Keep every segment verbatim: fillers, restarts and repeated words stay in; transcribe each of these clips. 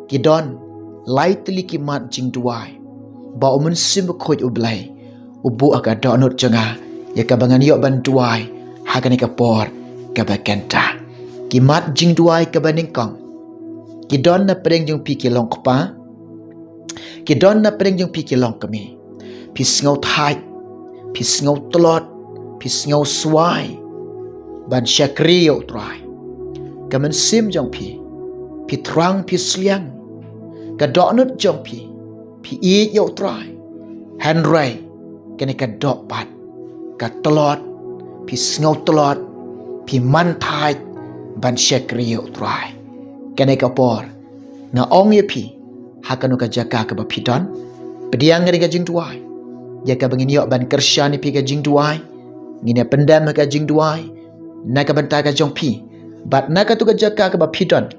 Ki don lai tylli ki mat jingduwai ba u Mynsiem Bakhuid U Blei u buh ha ka dohnud jong nga, ïa kaba ngan ïoh ban duwai ha kane ka por kaba kynta. Ki mat jingduwai kaba nyngkong. Ki don na pdeng jong phi ki long kpa. Ki don na pdeng jong phi ki long kmie. Phi sngew thait, phi sngew tlot, phi sngew swai ban shakri ïa U Trai. Ka mynsiem jong phi, phi thrang phi sliang. Ka dohnud jong phi, phi ïeit ïa U Trai. Hynrei kane ka doh pat, ka tlot, phi sngew tlot, phi man thait ban shakri ïa U Trai. Kane ka por nga ong ïa phi, ha kano ka jaka kaba phi don, pdiang ïa ka jingduwai. Ïa kaba ngin ïoh ban kyrshan ïa phi ka jingduwai, ngin ïa pyndem ha ka jingduwai na ka bynta ka jong phi. Bad na kato ka jaka kaba phi don,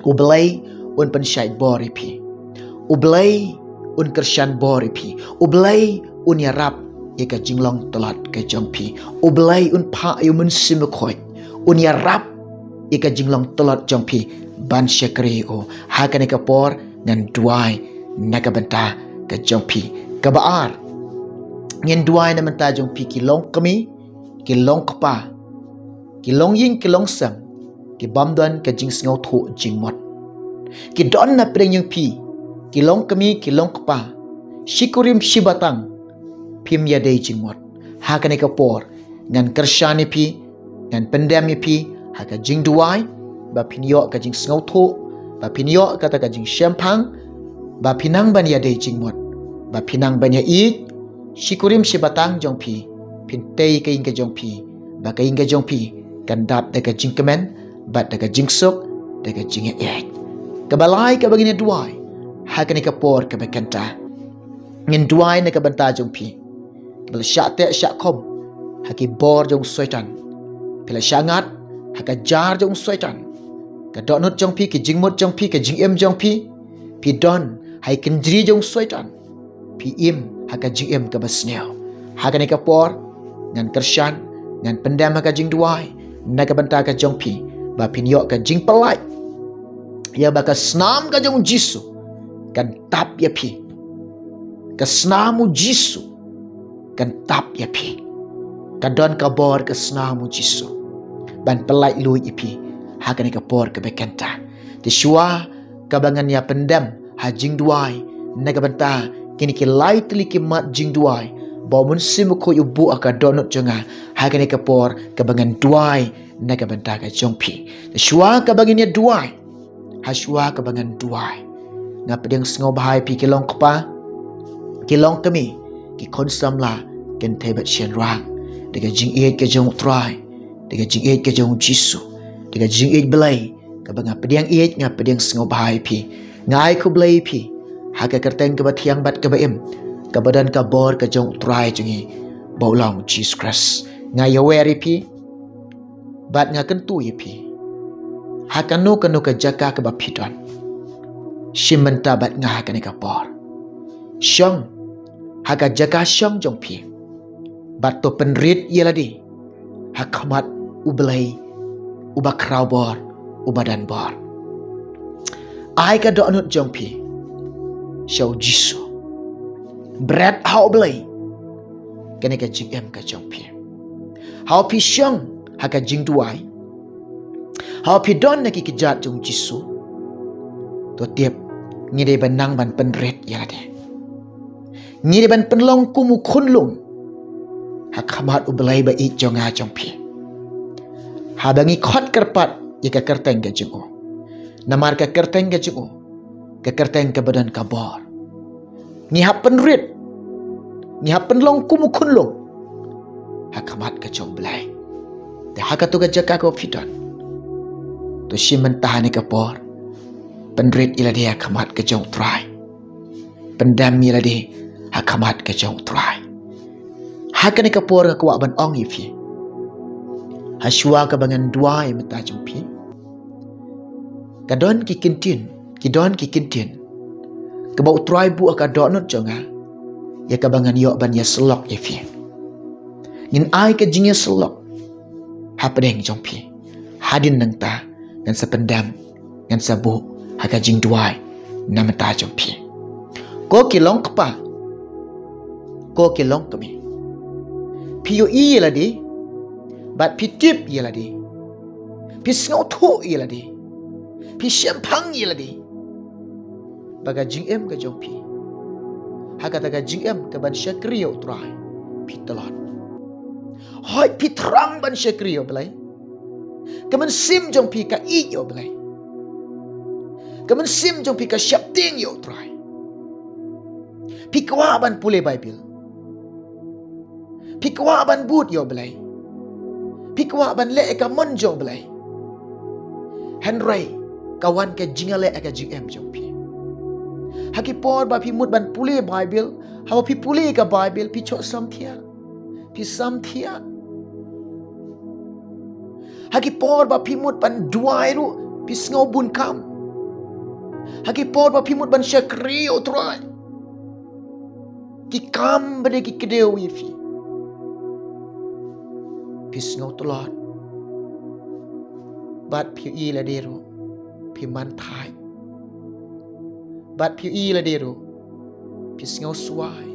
U Blei un pynshait bor ïa phi. U Blei un kyrshan bor ïa phi. U Blei un ïarap ïa ka jinglong tlot ka jong phi. U Blei un phah ïa U Mynsiem Bakhuid, un ïarap ïa ka jinglong tlot jong phi ban shakri ïa U. Ha kane ka por ngan duwai na ka bynta ka jong phi. Kaba ar, ngin duwai na bynta jong phi ki long kmie, ki long kpa, ki long ïing ki long sem, ki bym don ka jingsngewthuh jingmut. Ki don na pdeng jong phi, ki long kmie ki long kpa, shi kurim shi batang phim ïadei jingmut. Ha kane ka por ngan kyrshan ïa phi, ngan pyndem ïa phi ha ka jingduwai, ba phin ïoh ka jingsngewthuh, ba phin ïoh kata ka jingshemphang, ba phin nang ban ïadei jingmut, ba phin nang ban ïaieit, shi kurim shi batang jong phi, phin tei ka ïing ka jong phi, ba ka ïing ka jong phi kan dap da ka jingkmen bad da ka jingsuk, da ka jingïaieit. Kaba lai kaba ngin ïa duwai ha kane ka por kaba kynta, ngin duwai na ka bynta jong phi kiba la shah teh shah khum ha ki bor jong u Soitan. Phi la shah ngat ha ka jar jong u Soitan. Ka dohnud jong phi, ki jingmut jong phi, ka jingim jong phi, phi don ha i kynjri jong u Soitan. Phi im ha ka jingim kaba sniew. Ha kane ka por ngan kyrshan, ngan pyndem ha ka jingduwai na ka bynta ka jong phi, ba phin ïoh ka jingpyllait, ïa ba ka snam ka jong u Jisu kan tap ïa phi. Ka snam u Jisu kan tap ïa phi. Ka don ka bor ka snam u Jisu ban pyllait luid ïa phi ha kane ka por kaba kynta. Te shuwa kaba ngan ïa pyndem ha jingduwai na ka bynta kine ki lai tylli ki mat jingduwai ba u Mynsiem Bakhuid u buh ha ka dohnud jong nga, ha kane ka por kaba ngan duwai na ka bynta ka jong phi. Te shuwa kaba ngin ïa duwai, ha shuwa kaba ngan duwai, nga pdiang sngewbha ïa phi ki long kpa, ki long kmie, ki khun samla, kynthei bad shynrang, da ka jingïeit ka jong u Trai, da ka jingïeit ka jong u Jisu, da ka jingïeit Blei kaba nga pdiang ïeit, nga pdiang sngewbha ïa phi. Nga ai khublei ïa phi ha ka kyrteng kaba thiang bad kaba im, kaba don ka bor ka jong u Trai jong ngi ba u long u Jisu Khrist. Nga ïawer ïa phi bad nga kyntu ïa phi, ha kano kano ka jaka kaba phi don, shim bynta bad nga ha kane ka por. Shong ha ka jaka shong jong phi bad to pynrit ïa lade ha khmat U Blei uba khraw bor, uba don bor. Ai ka dohnud jong phi sha u Jisu. Bret ha U Blei kane ka jingim ka jong phi. Haba phi shong ha ka jingduwai, haba phi don na ki kjat jong u Jisu, to tip, ngi dei ban nang ban pynrit ïa lade. Ngi dei ban pynlong kum u khunlung ha khmat U Blei ba ïeit jong nga jong phi, haba ngi khot kyrpad ïa ka kyrteng ka jong u. Namar ka kyrteng ka jong u, ka kyrteng kaba don ka bor. Ngi hap pynrit, ngi hap pynlong kum u khunlung ha khmat ka jong U Blei. Te ha kato ka jaka kaba phi don, to shim bynta ha kane ka por, pynrit ïa lade ha khmat ka jong u Trai. Pyndem ïa lade ha khmat ka jong u Trai. Ha kane ka por nga kwah ban ong ïa phi, ha shuwa kaba ngan duwai mynta jong phi, ka don ki kyntien, ki don ki kyntien kaba u Trai buh ha ka dohnud jong nga, ïa kaba ngan ïoh ban ïasyllok ïa phi. Ngin ai ka jingïasyllok hapdeng jong phi. Hadien nangta ngan sa pyndem, ngan sa buh ha ka jingduwai na bynta jong phi. Ko ki long kpa, ko ki long kmie, phi ïohi ïa lade bad phi tip ïa lade, phi sngewthuh ïa lade, phi shemphang ïa lade ba ka jingim ka jong phi, ha kata ka jingim ka ban shakri ïa U Trai, phi tlot. Hooid, phi thrang ban shakri ïa U Blei. Ka mynsiem jong phi ka ïeit ïa U Blei. Ka mynsiem jong phi ka sheptieng ïa U Trai. Phi kwah ban pule Baibl. Phi kwah ban bud ïa U Blei. Phi kwah ban leh ïa ka mon jong U Blei. Hynrei ka wan ka jingïaleh ha ka jingim jong phi. Ha ki por ba phi mut ban pule Baibl, haba phi pule ka Baibl, phi choh samthiah. Phi samthiah. Ha ki por ba phi mut ban duwai ruh, phi sngew bun kam. Ha ki por ba phi mut ban shakri ïa U Trai, ki kam ba dei ki kdew ïa phi, phi sngew tlot. Bad phi ïohi lade ruh, phi man thait. Bad phi ïohi lade ruh, phi sngew suwai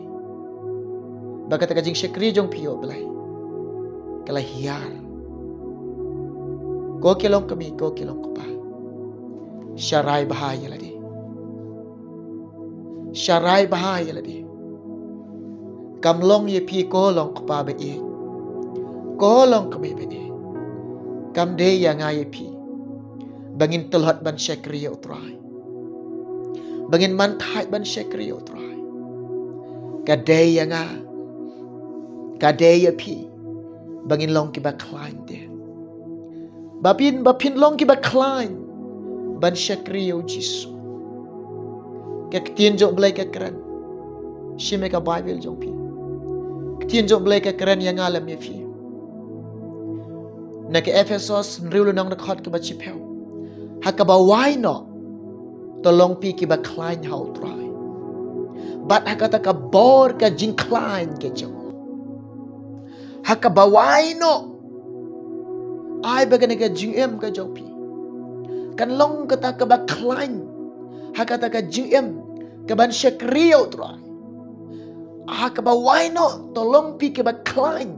ba kata ka jingshakri jong phi ïa U Blei ka la hiar. Ko ki long kmie, ko ki long kpa, sharai bha ïa lade. Sharai bha ïa lade. Kam long ïa phi, ko long kpa ba ïeit, ko long kmie ba ïeit, kam dei ïa nga ïa phi ba ngin tlot ban shakri ïa U Trai, ba ngin man thait ban shakri ïa U Trai. Ka dei ïa nga, ka dei ïa phi ba ngin long kiba khlaiñ te. Ba phin, ba phin long kiba khlaiñ ban shakri ïa U Jisu. Ka ktien jong U Blei ka kren, shim ïa ka Baibl jong phi. Ktien jong U Blei ka kren ïa nga lem ïa phi. Na ka Ephesos hynriew lynnong dkhot kaba shiphew, ha kaba wai noh, to long phi kiba khlaiñ ha U Trai. Bad ha kata ka bor ka jingkhlaiñ ka jong u, ha kaba wai noh, ai ba kane ka jingim ka jong phi kan long kata kaba khlaiñ ha kata ka jingim ka ban shakri ïa U Trai. Ha kaba wai noh, to long phi kiba khlaiñ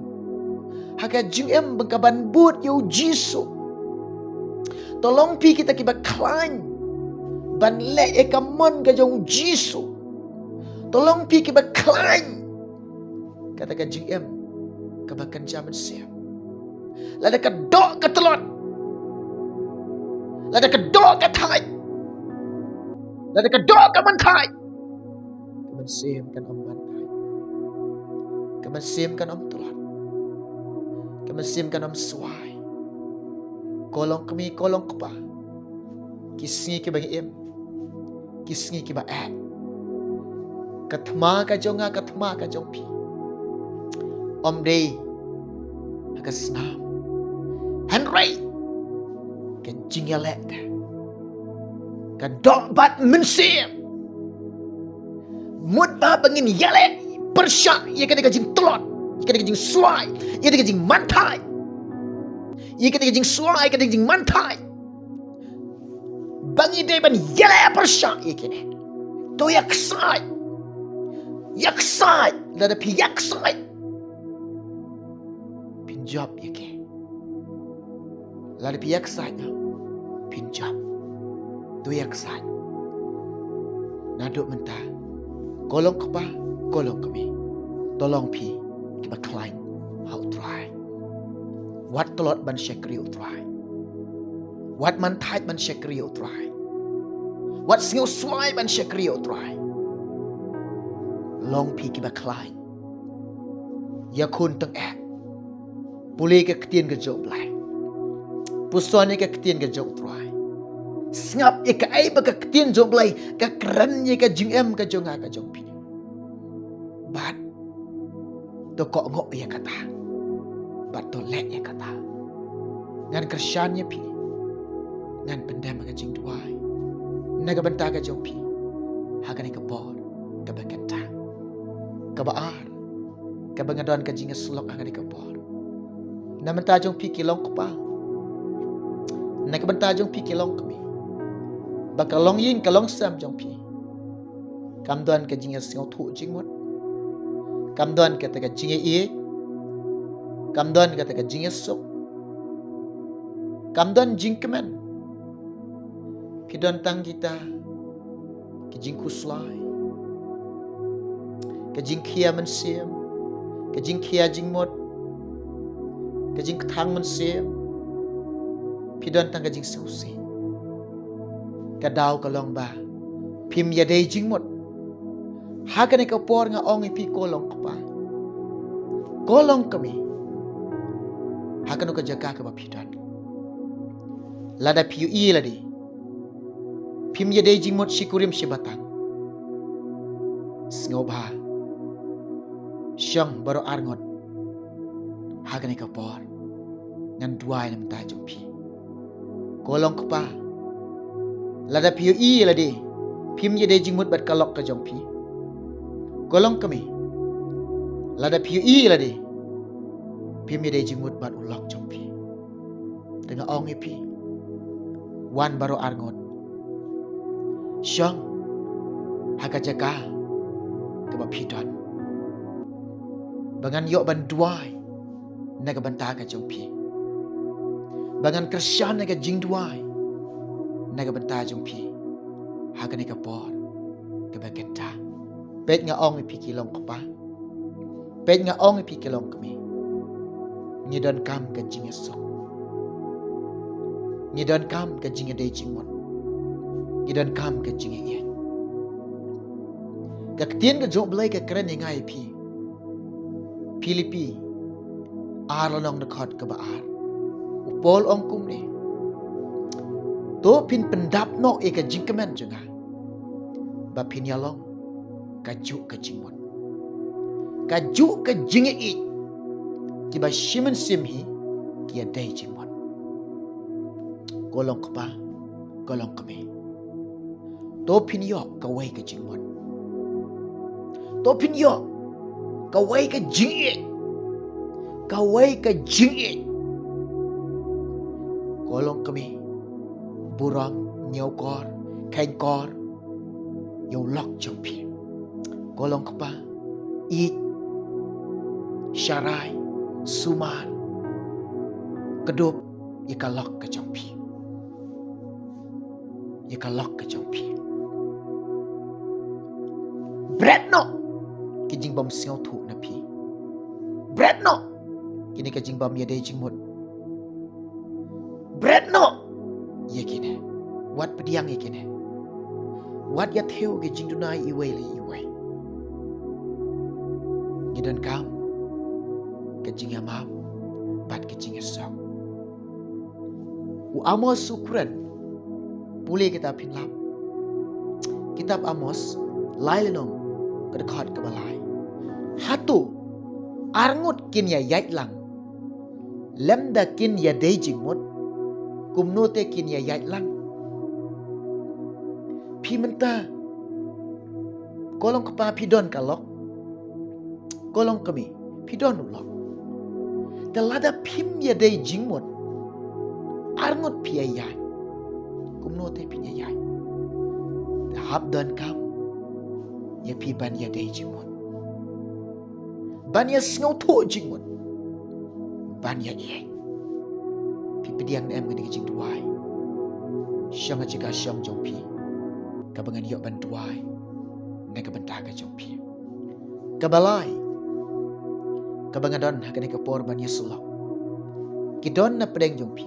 ha ka jingim ba ka ban bud ïa U Jisu. To long phi kita kiba khlaiñ ban leh ïa ka mon ka jong U Jisu. To long phi kiba khlaiñ kata ka jingim kaba kynja mynsiem. Lada ka doh ka tlot, lada ka doh ka thait, lada ka doh ka man thait, ka mynsiem kan ym man thait. Ka mynsiem kan ym tlot. Ka mynsiem kan ym suwai. Ko long kmie, ko long kpa, ki sngi kiba ngi im, ki sngi kiba eh, ka thma ka jong nga, ka thma ka jong phi, ym dei ha ka snam, hynrei ka jingïaleh te ka doh bad mynsiem. Mut ba ba ngin ïaleh pyrshah ïa kane ka jingtlot, ïa kane ka jingsuwai, ïa kane ka jingman thait, ïa kane ka jingsuwai, ïa kane ka jingman thait, ba ngi dei ban ïaleh pyrshah ïa kine. To ïa ksaid, ïa ksaid. Lada phi ïa ksaid, phin jop ïa ki. Lada phi ïa ksaid, phin jop. To ïa ksaid. Naduh mynta, ko long kpa, ko long kmie, to long phi kiba khlaiñ ha U Trai. Wat tlot ban shakri U Trai. Wat man thait ban shakri U Trai. Wat sngew suwai ban shakri U Trai. Long phi kiba khlaiñ. Ïakhun tyngeh. Pule ka ktien ka jong U Blai. Puson ïa ka ktien ka jong U Trai. Sngap ïa kaei ba ka ktien jong U Blai ka kren ïa ka jingim ka jong nga ka jong phi. Bad to kohnguh ïa kata, bad to leh ïa kata. Ngan kyrshan ïa phi, ngan pyndem ha ka jingduwai na ka bynta ka jong phi ha kane ka por kaba kynta. Kaba ar, kaba nga don ka jingïasyllok ha kane ka por, na bynta jong phi ki long kpa, na ka bynta jong phi ki long kmie, ba ka longïing ka longsem jong phi kam don ka jingïasngewthuh jingmut, kam don kata ka jingïaieit, kam don kata ka jingïasuk, kam don jingkmen. Phi don tang kita ki jingkhuslai, ka jingkhia mynsiem, ka jingkhia jingmut, ka jingkthang mynsiem. Phi don tang ka jingsngewsih. Ka daw ka long ba phim ïadei jingmut. Ha kane ka por nga ong ïa phi, ko long kpa, ko long kmie, ha kano ka jaka kaba phi don, lada phi ïohi lade phim ïadei jingmut shi kurim shi batang, sngewbha shong baroh arngut. Ha kane ka por ngan duwai na bynta jong phi. Ko long kpa, lada phi ïohi lade phim ïadei jingmut bad ka lok ka jong phi, ko long kmie, lada phi ïohi lade phim ïadei jingmut bad u lok jong phi, te nga ong ïa phi, wan baroh arngut, shong ha ka jaka kaba phi don, ba ngan ïoh ban duwai na ka bynta ka jong phi, ba ngan kyrshan na ka jingduwai na ka bynta jong phi ha kane ka por kaba kynta. Peit, nga ong ïa phi, ki long kpa, peit, nga ong ïa phi, ki long kmie, ngi donkam ka jingïasuk, ngi donkam ka jingïadei jingmut, ngi donkam ka jingïaieit. Ka ktien ka jong U Blei ka kren ïa nga ïa phi. Philippi ar lynnong, dkhot kaba ar, u Paul ong kumne: To phin pyndap noh ïa ka jingkmen jong nga ba phin ïalong kajuh ka jingmut, kajuh ka jingïaieit, kiba shi mynsiem hi ki ïadei jingmut. Ko long kpa, ko long kmie, to phin ïoh kawei ka jingmut, to phin ïoh kawei ka jingïeit, kawei ka jingïeit. Ko long kmie, burom, ñiewkor, kheiñkor ïa u lok jong phi. Ko long kpa, ïeit, sharai, sumar, kdup ïa ka lok ka jong phi, ïa ka lok ka jong phi. Bret noh ki jingbym sngewthuh na phi, bret noh kine ki jingbym ïadei jingmut, bret noh ïa kine, wat pdiang ïa kine, wat ïathew ki jingduna iwei la iwei. Ngi donkam ka jingïamap bad ka jingïasuk. U Amos u kren, pule kita phin lap, kitab Amos lai lynnong, ka dkhot kaba lai: Hato arngut kin ïaïaid lang lymda kin ïadei jingmut? Kumno te kin ïaïaid lang? Phi mynta, ko long kpa, phi don ka lok, ko long kmie, phi don u lok. Te lada phim ïadei jingmut, arngut phi ïaïaid, kumno te phin ïaïaid? Te hap donkam ïa phi ban ïadei jingmut, ban ïasngewthuh jingmut, ban ïaieit. Phi pdiang ne em kane ka jingduwai sha ka jaka shong jong phi, kaba ngan ïoh ban duwai na ka bynta ka jong phi? Kaba lai, kaba nga don ha kane ka por ban ïasyllok, ki don na pdeng jong phi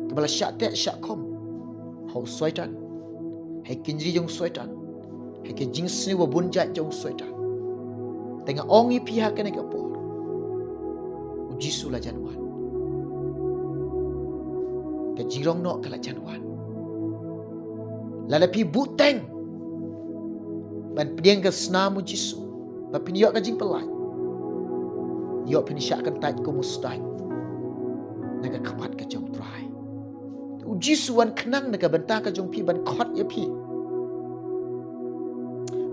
kiba la shah teh shah khum ha u Soitan, ha ki kynjri jong u Soitan, ha ki jingsniew ba bun jait jong u Soitan. Te nga ong ïa phi ha kane ka por, U Jisu la jan wan. Ka jingrong noh ka la jan wan. Lada phi buhteng ban pdiang ka snam U Jisu ba phin ïoh ka jingpyllait, ïoh phin shah kyntait kum u stait na ka khmat ka jong U Trai. U Jisu wan khnang na ka bynta ka jong phi, ban khot ïa phi,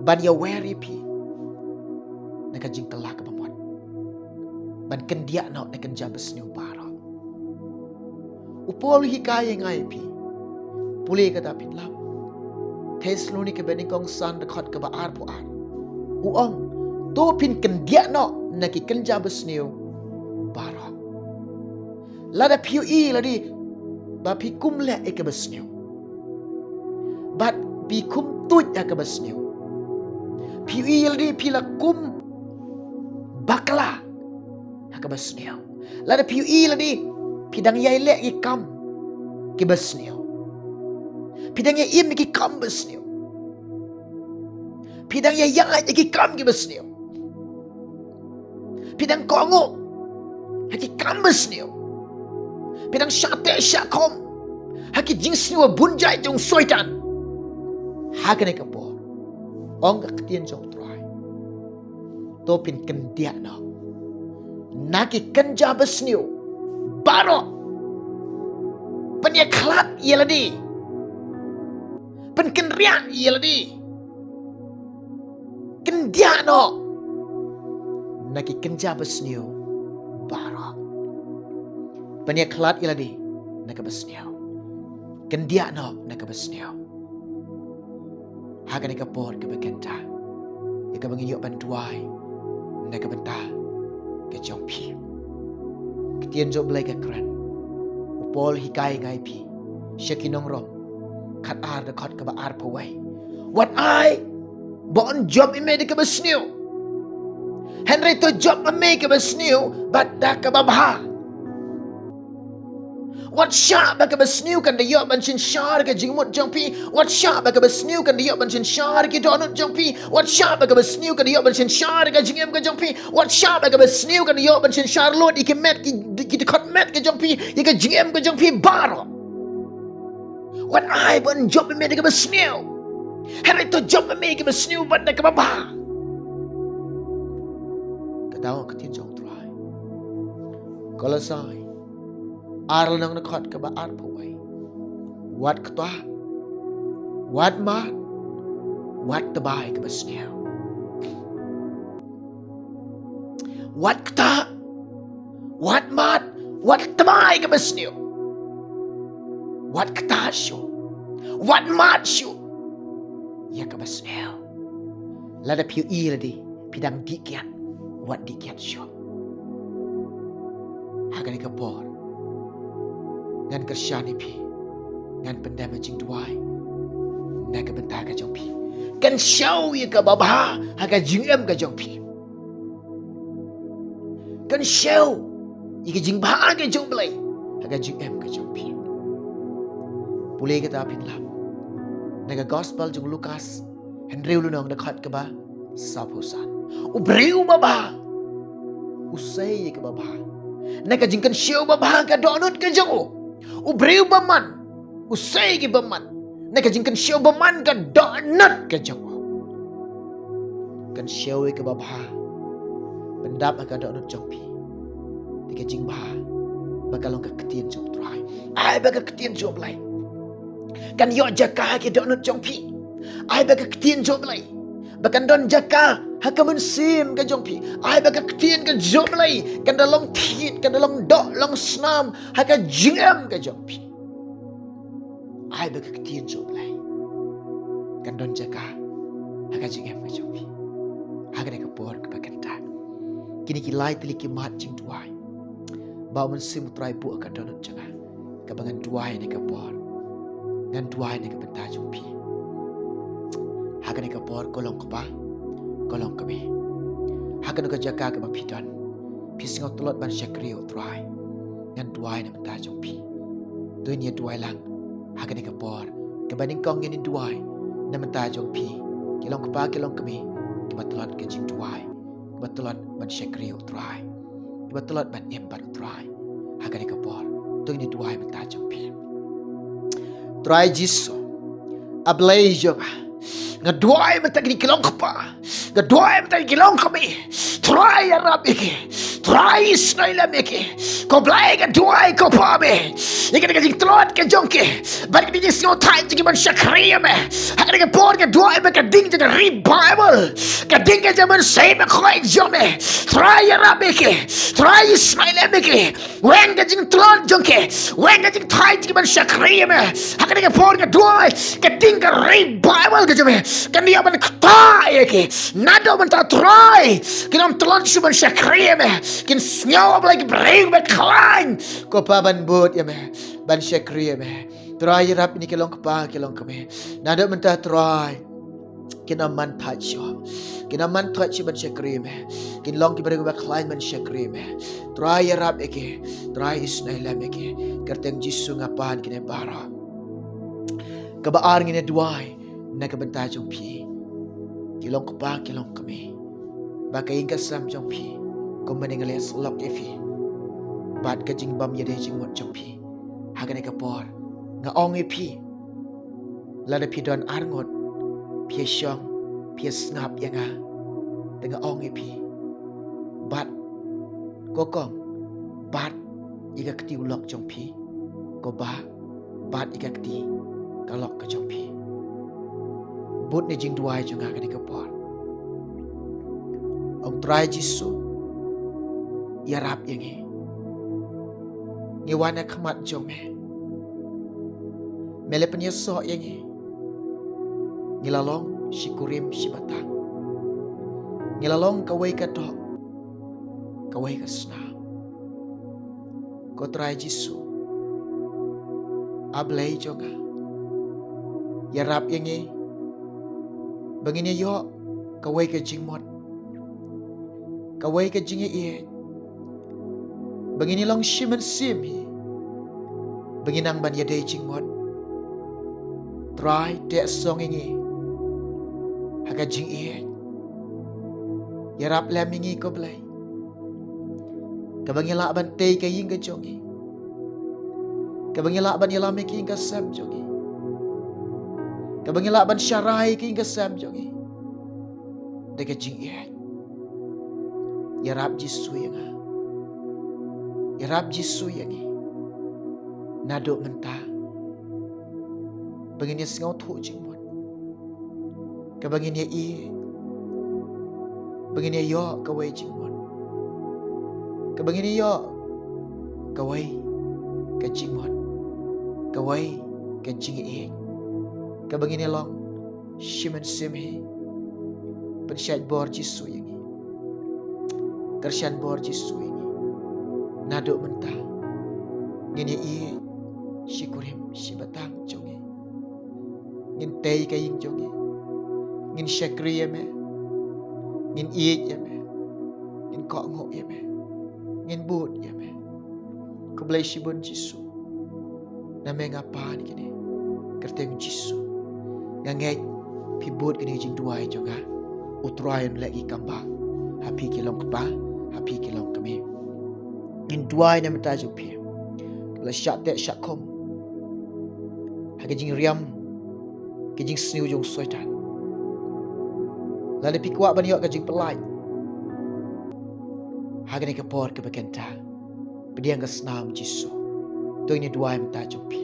ban ïawer ïa phi na ka jingkylla kaba mut, ban kyndiah noh na ka jingkynja basniew baroh. U Paul u hikai ïa nga ïa phi, pule kata phin lap, Thessaloni kaba nyngkong san dkhot kaba arphew ar. U ong, to phin kyndiah noh na ki kynja basniew baroh. Lada phi ïohi lade ba phi kum leh ïa kaba sniew, bad phi kum tuid ïa kaba sniew. Phi ïohi lade phi la kum bakla ha kaba sniew. Lada phi ïohi lade phi dang ïai leh ki kam kiba sniew. Phi dang ïai im ki kam ba sniew. Phi dang ïai ïaid ïa ki kam kiba sniew. Phi dang kohnguh ha ki kam ba sniew. Phi dang shah teh shah khum ha ki jingsniew bun jait jong Soitan. Ha kane ka por, ong ka ktien jong U Trai, to phin kyndiah noh na ki kynja basniew baroh. Pynïakhlad ïa lade. Pynkynriah ïa lade. Kyndiah noh na ki kynja basniew baroh. Pynïakhlad ïa lade na kaba sniew. Kyndiah noh na kaba sniew. Ha kane ka por kaba kynta, ïa kaba ngin ïoh ban duwai na ka bynta ka jong phi. Ktien jong U Blei ka kren, u Paul hikai ngai phi sha ki nong Rom khatar dkhot kaba arphew wei. Wat ai ba un jop ïa me da kaba sniew, hynrei to jop ïa me kaba sniew bad da kaba bha. Wat shah ba kaba sniew kan da ïoh ban synshar ka jingmut jong phi. Wat shah ba kaba sniew kan da ïoh ban synshar ki dohnud jong phi. Wat shah ba kaba sniew kan da ïoh ban synshar ka jingim ka jong phi. Wat shah ba kaba sniew kan da ïoh ban synshar lut ïa ki met ki, ki dkhot met ka jong phi, ïa ka jingim ka jong phi baroh. Wat ai ba un jop ïa me da kaba sniew, hynrei to jop ïa me kaba sniew bad da kaba bha. Kata ka ktien jong U Trai. Kolosai ar lynnong dkhot kaba arphew wei. Wat ktah, wat mad, wat tbai kaba sniew. Wat ktah, wat mad, wat tbai kaba sniew. Wat ktah shuh, wat mad shuh ïa kaba sniew. Lada phi ïohi lade phi dang dih kiad, wat dih kiad shuh. Ha kane ka por ngan kyrshan ïa phi, ngan pyndem ïa ka jingduwai na ka bynta ka jong phi. Kynshew ïa kaba bha ha ka jingim ka jong phi. Kynshew ïa ka jingbha ka jong U Blei ha ka jingim ka jong phi. Pule kata phin lap na ka Gospel jong u Lukas hynriew lynnong dkhot kaba sawphew san. U briew babha u sei ïa kaba bha. Na ka jingkynshew babha ka dohnud ka jong u. U briew bymman u sei ïa kaba bymman. Na ka jingkynshew bymman ka dohnud ka jong u. Kynshew ïa kaba bha, pyndap ha ka dohnud jong phi da ka jingbha ba ka long ka ktien jong U Trai. Ai ba ka ktien jong U Blei kan ïoh jaka ha ka dohnud jong phi. Ai ba ka ktien jong U Blei ba kan don jaka ha ka mynsiem ka jong phi. Ai ba ka ktien ka jong U Blei kan da long thied, kan da long doh long snam ha ka jingim ka jong phi. Ai ba ka ktien jong U Blei kan don jaka ha ka jingim ka jong phi. Ha kane ka por kaba kynta, kine ki lai tylli ki mat jingduwai ba U Mynsiem U Trai buh ha ka dohnud jong nga, kaba ngan duwai ha kane ka por. Ngan duwai na ka bynta jong phi. Ha kane ka por, ko long kpa, ko long kmie, ha kano ka jaka kaba phi don, phi sngewtlot ban shakri ïa U Trai. Ngan duwai na ka bynta jong phi. To ngin ïa duwai lang ha kane ka por. Kaba nyngkong ngin ïa duwai na ka bynta jong phi, ki long kpa, ki long kmie, kiba tlot ka jingduwai, kiba tlot ban shakri ïa U Trai, kiba tlot ban im bad U Trai. Ha kane ka por, to ngin ïa duwai na ka bynta jong phi. Trai Jisu, A Blei jong nga, nga duwai mynta kine ki long kpa, nga duwai mynta kine ki long kmie. Trai ïarap ïa ki, Trai isynei lem ïa ki. Ko Blei, nga duwai, ko Pa me, ïa kane ka jing tlot ka jong ki, bad ka ding ka jingsngewthait jong ki ban shakri ïa me. Ha kane ka por nga duwai ba ka ding jong ka revival, ka ding ka jong ka mynsiem bakhuid jong me, Trai ïarap ïa ki, Trai isynei lem ïa ki. Weng ka jingtlot jong ki, weng ka jingthait jong ki ban shakri ïa me. Ha kane ka por nga duwai ka ding ka revival ka jong me kan ïa ban ktah ïa ki. Naduh mynta Trai, kin ym tlot shuh ban shakri ïa me. Kin sngew, Blei, ki briew ba khlaiñ, ko Pa, ban bud ïa me, ban shakri ïa me. Trai ïarap ïa kine ki long kpa ki long kmie. Naduh mynta Trai, kin ym man thait shuh, kin ym man thait shuh ban shakri ïa me. Kin long ki briew ba khlaiñ ban shakri ïa me. Trai ïarap ïa ki, Trai isynei lem ïa ki. Kyrteng Jisu nga pan kine baroh. Kaba ar, ngin ïa duwai na ka bynta jong phi, ki long kpa ki long kmie, ba ka ïing ka sem jong phi, kumba nga la leh syllok ïa phi, bad ka jingbym ïadei jingmut jong phi ha kane ka por. Nga ong ïa phi, lada phi don arngut, phi ïa shong, phi ïa sngap ïa nga, te nga ong ïa phi, bat, ko kong, bat ïa ka kti u lok jong phi, ko bah, bat ïa ka kti ka lok ka jong phi. Bud na jingduwai jong nga kane ka por. Ong, Trai Jisu, ïarap ïa ngi. Ngi wan ha khmat jong me. Me la pynïasoh ïa ngi. Ngi la long shi kurim shi batang. Ngi la long kawei ka doh, kawei ka snam. Ko Trai Jisu, A Blei jong nga, ïarap ïa ngi ba ngin ïoh kawei ka jingmut, kawei ka jingïeit, ba ngin long shi mynsiem hi, ba ngin nang ban ïadei jingmut. Trai, teh song ïa ngi ha ka jingïeit. Ïarap lem ïa ngi, ko Blei, kaba ngin lah ban tei ka ïing ka jong ngi, kaba ngin lah ban ïalam ïa ka ïing ka sem jong ngi, kaba ngin lah ban sharai ïa ka ïing ka sem jong ngi da ka jingïeit. Ïarap Jisu ïa nga. Ïarap Jisu ïa ngi. Naduh mynta, ba ngin ïa sngewthuh jingmut, kaba ngin ïa ïeit, ba ngin ïa ïoh kawei jingmut, kaba ngin ïa ïoh kawei ka jingmut, kawei ka jingïeit, kaba ngin ïa long shi mynsiem hi. Pynshait bor Jisu ïa ngi. Kyrshan bor Jisu ïa ngi. Naduh mynta, ngin ïa ïeit shi kurim shi batang jong ngi. Ngin tei ka ïing jong ngi. Ngin shakri ïa me. Ngin ïeit ïa me. Ngin kohnguh ïa me. Ngin bud ïa me. Khublei shibun Jisu. Na me nga pan kine, kyrteng Jisu. Nga ngeit phi bud kine ki jingduwai jong nga. U Trai un leh ki kambah ha phi ki long kpa, ha phi ki long kmie. Ngin duwai na bynta jong phi, la shah teh shah khum ha ka jingriam, ka jingsniew jong u Soitan. Lada phi kwah ban ïoh ka jingpyllait ha kane ka por kaba kynta, pdiang ka snam Jisu. To ngin duwai mynta jong phi.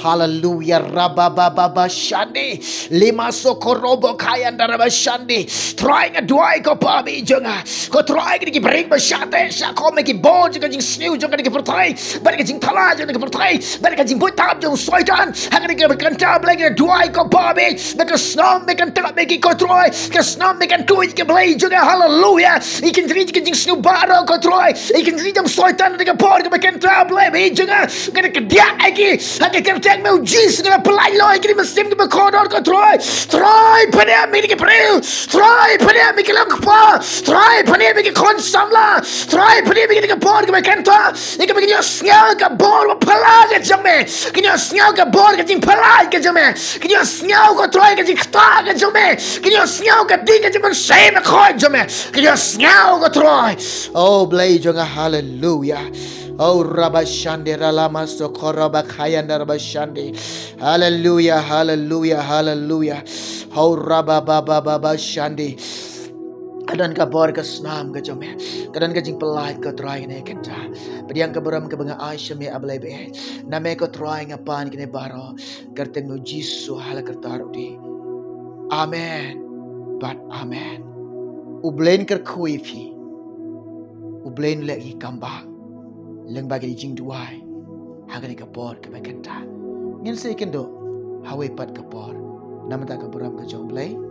Haleluya, rabababa shande, lima sokorobo kayan daraba shande. Trai, nga duwai, ko Pa Blei jong nga, ko Trai, kine ki briew ba shah teh shah khum ha ki bor jong ka jingsniew jong kane ka pyrthei, bad ka jingthala jong kane ka pyrthei, bad ka jingbuit tap jong u Soitan. Ha kane ka kynta Blei, nga duwai, ko Pa Blei, ba ka snam me kan tap ïa ki, ko Trai, ka snam me kan khuid ïa ki, Blei jong nga. Haleluya. Ïa ki jingri jong ka jingsniew baroh, ko Trai, ïa ki jingri jong u Soitan ha kane ka por kaba kynta Blei, Blei jong nga, nga kyndiah ïa ki ha ka kyrteng me u Jisu. Nga pyllait noh ïa ki mynsiem kiba kordor, ko Trai. Trai, pynïap ïa ki briew. Trai, pynïap ïa ki long kpa. Trai, pynïap ïa ki khun samla. Trai, pynïap ïa ki ha kane ka por kaba kynta. Ïa kaba kin ïohsngew ka bor ba phylla ka jong me. Kin ïohsngew ka bor ka jingpyllait ka jong me. Kin ïohsngew, ko Trai, ka jingktah ka jong me. Kin ïohsngew ka ding ka jingmynsiem bakhuid jong me. Kin ïohsngew, ko Trai. Oh Blei jong nga, haleluya. Oh, rabashande ralama sokoroba kayanda rabashande. Haleluya, haleluya, haleluya. Oh, rabababa shande. Ka don ka bor ka snam ka jong me. Ka don ka jingpyllait ko Trai kane ka kynta. Pdiang ka burom kaba nga ai sha me A Blei ba ïeit. Na me ko Trai nga pan kine baroh. Kyrteng u Jisu ha la kyrteng u dei. Amen. Bad amen. U Blei un kyrkhu ïa phi. U Blei un leh ïa ki kam ba lyngba kine ki jingduwai ha kane ka por kaba kynta. Ngin sa ïakynduh ha kawei pat ka por. Namar ka burom ka jong U Blei.